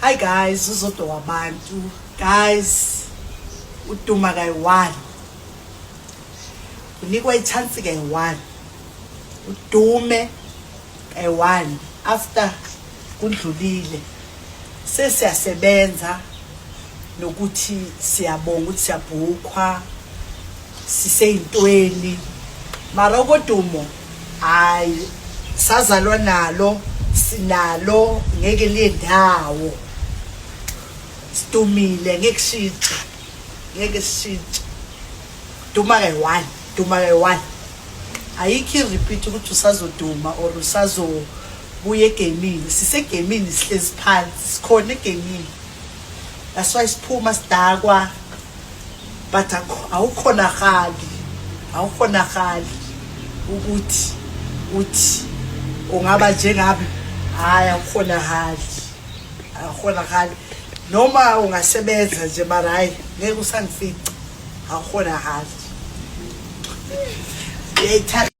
Hi guys, uZodwa Wabantu. Guys, uduma kayi-one. Unikwa i-chance kayi-one. Udume kayi-one. After kudlulile. Sesiyasebenza nokuthi siyabonga ukuthi siyabhukhwa siseyintweni mara okodumo hayi sazalwa nalo sinalo ngeke liye ndawo sidumile ngeke shintshe ngeke sishintshe duma kayi-one duma kayi-one ayikho i-repeat ukuthi usazoduma or usazobuya egemini sisegemini sihlezi phansi sikhona egemini that's why siphuma sidakwa but awukhonakali awukhonakali ukuthi uthi ungaba njengami hayi awukhonakali awukhonakali noma ungasebenza nje mara hayi ngeke usangifica awukhonakali ngiyayithanda.